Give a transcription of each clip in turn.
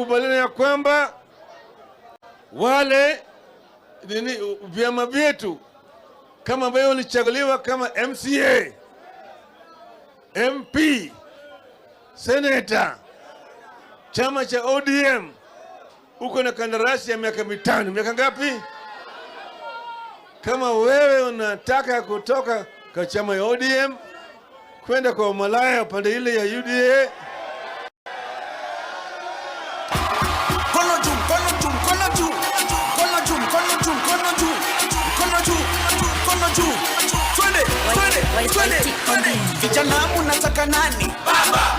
Tumekubaliana ya kwamba wale nini, vyama vyetu, kama wewe ulichaguliwa kama MCA, MP, senator, chama cha ODM, uko na kandarasi ya miaka 5. Miaka ngapi? Kama wewe unataka kutoka kwa chama ya ODM kwenda kwa umalaya upande ile ya UDA, Mkono juu, mkono juu, mkono juu. Mkono juu, mkono juu, mkono juu. Mkono juu, mkono juu. Twende, twende, twende, twende. Vijana munataka nani?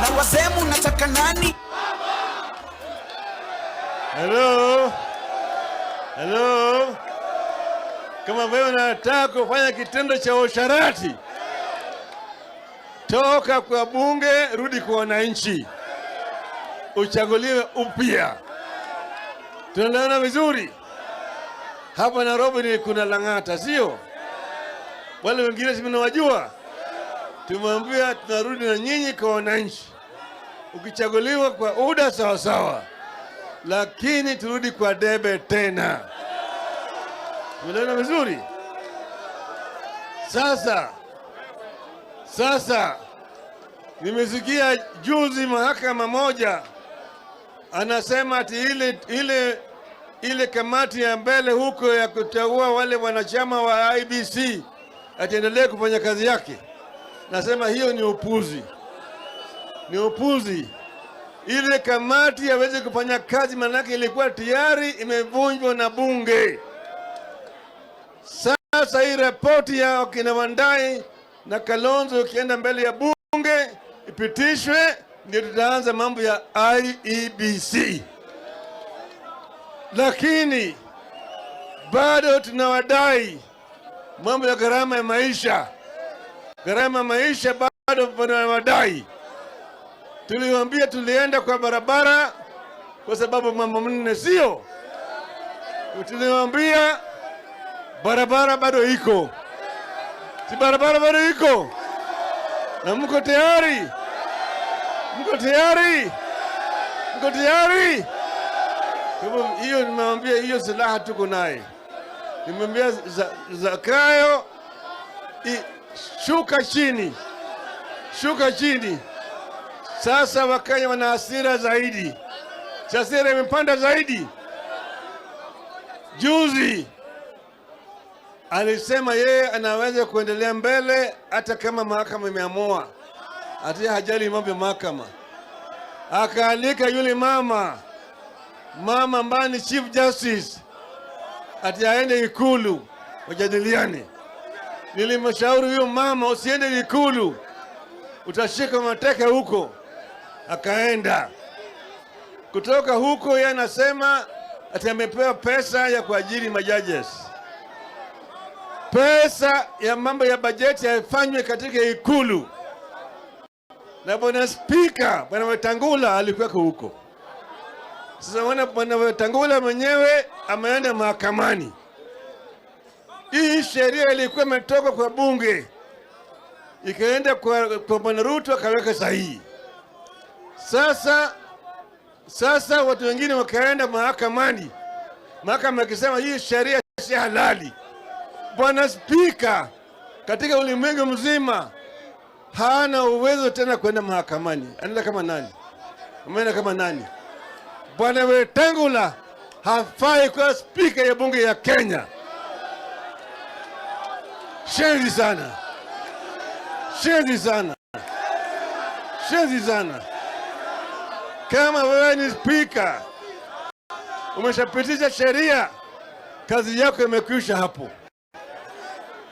Na wazee munataka nani? Hello? Hello? Kama wewe unataka kufanya kitendo cha usharati, toka kwa bunge, rudi kwa wananchi, uchaguliwe upya. Tunaelewana vizuri? Hapa Nairobi ni kuna Lang'ata, sio? Wale wengine si mnawajua? Tumewambia tunarudi na nyinyi kwa wananchi. Ukichaguliwa kwa UDA sawa sawa, lakini turudi kwa debe tena. Tumeelewana vizuri? Sasa nimesikia juzi mahakama moja anasema ati ile kamati ya mbele huko ya kuteua wale wanachama wa IEBC atiendelee kufanya kazi yake. Nasema hiyo ni upuzi, ni upuzi. Ile kamati hawezi kufanya kazi, maanake ilikuwa tayari imevunjwa na bunge. Sasa hii ripoti ya wakina Wandayi na Kalonzo ikienda mbele ya bunge ipitishwe, ndio tutaanza mambo ya IEBC. Lakini bado tunawadai mambo ya gharama ya maisha. Gharama ya maisha bado tunawadai. Tuliwaambia tulienda kwa barabara kwa sababu mambo manne, sio? Tuliwaambia barabara bado iko, si barabara bado iko, na mko tayari? Mko tayari? Mko tayari? Kwa hivyo hiyo nimewambia, hiyo silaha tuko naye. Nimemwambia Zakayo, shuka chini, shuka chini. Sasa Wakenya wana hasira zaidi, hasira imepanda zaidi. Juzi alisema yeye anaweza kuendelea mbele hata kama mahakama imeamua, ati hajali mambo ya mahakama. Akaalika yule mama ambaye ni Chief Justice ati aende Ikulu wajadiliane. Nilimshauri huyo mama, usiende Ikulu, utashika mateke huko. Akaenda. Kutoka huko yeye anasema ati amepewa pesa ya kuajiri majudges. Pesa ya mambo ya bajeti haifanywe katika Ikulu. Na bwana Spika, bwana Wetangula alikuwa huko. Sasa bwana Wetangula mwenyewe ameenda mahakamani. Hii sheria ilikuwa imetoka kwa bunge ikaenda kwa bwana Ruto akaweka sahihi. Sasa watu wengine wakaenda mahakamani, mahakama ikisema hii sheria si halali. Bwana Spika katika ulimwengu mzima hana uwezo tena kwenda mahakamani. Anaenda kama nani? Ameenda kama nani? Bwana Wetangula hafai kuwa spika ya bunge ya Kenya. Shenzi sana, shenzi sana, shenzi sana. Kama wewe ni spika umeshapitisha sheria, kazi yako imekwisha hapo.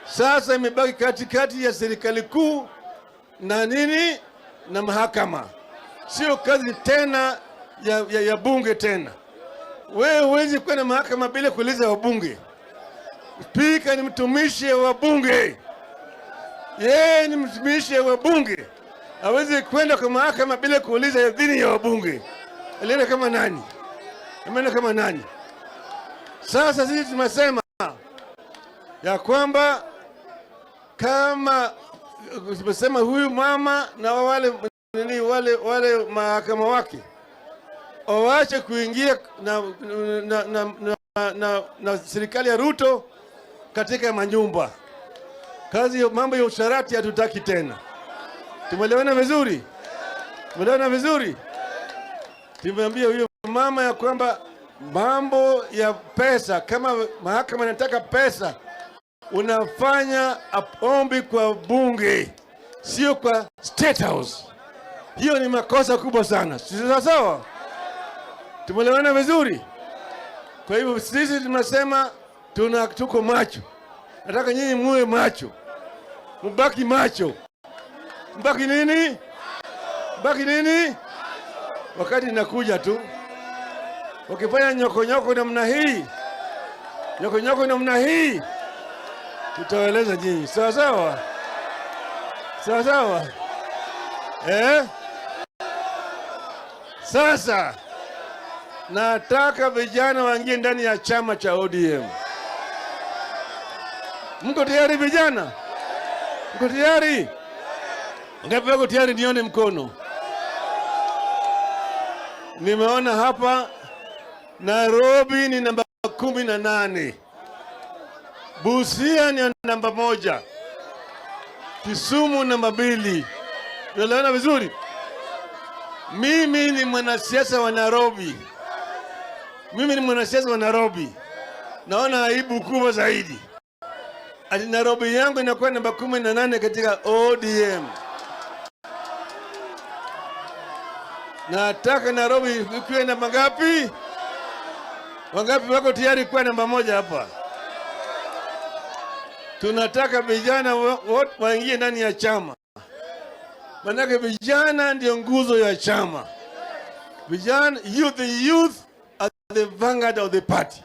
Sasa imebaki katikati ya serikali kuu na nini na mahakama, sio kazi tena ya bunge tena. Wewe huwezi kwenda mahakama bila kuuliza wabunge. Spika ni mtumishi wa bunge, yeye ni mtumishi wa bunge, hawezi kwenda kwa mahakama bila kuuliza idhini ya wabunge. Alienda kama nani? Ameenda kama nani? Sasa sisi tumesema ya kwamba kama tumesema huyu mama na wale nini wale mahakama wake Wawache kuingia na serikali ya Ruto katika manyumba. Kazi mambo ya usharati hatutaki tena. Tumeelewana vizuri? Tumeelewana vizuri? Tumeambia huyo mama ya kwamba mambo ya pesa, kama mahakama inataka pesa, unafanya ombi kwa bunge, sio kwa State House. Hiyo ni makosa kubwa sana, si sawa sawa? Tumeelewana vizuri? Kwa hivyo sisi tunasema tuko macho. Nataka nyinyi muwe macho, mbaki macho, mbaki nini? Mbaki nini? Wakati inakuja tu, wakifanya nyokonyoko namna hii, nyokonyoko namna hii, tutaeleza nyinyi, sawa sawa, sawa sawa, eh? Sasa nataka vijana waingie ndani ya chama cha ODM. Mko tayari vijana? Mko tayari? Ngapi wako tayari? Nione mkono. Nimeona hapa Nairobi ni namba 18, Busia ni namba 1, Kisumu namba 2. Tunaelewana vizuri? Mimi ni mwanasiasa wa Nairobi, mimi ni mwanasiasa wa Nairobi. Naona aibu kubwa zaidi ati Nairobi yangu inakuwa namba 18 katika ODM. Nataka Nairobi ikiwe namba ngapi? Wangapi wako tayari kuwa namba 1 hapa? Tunataka vijana wote waingie ndani ya chama, manake vijana ndio nguzo ya chama. Vijana, youth, the youth are the vanguard of the party.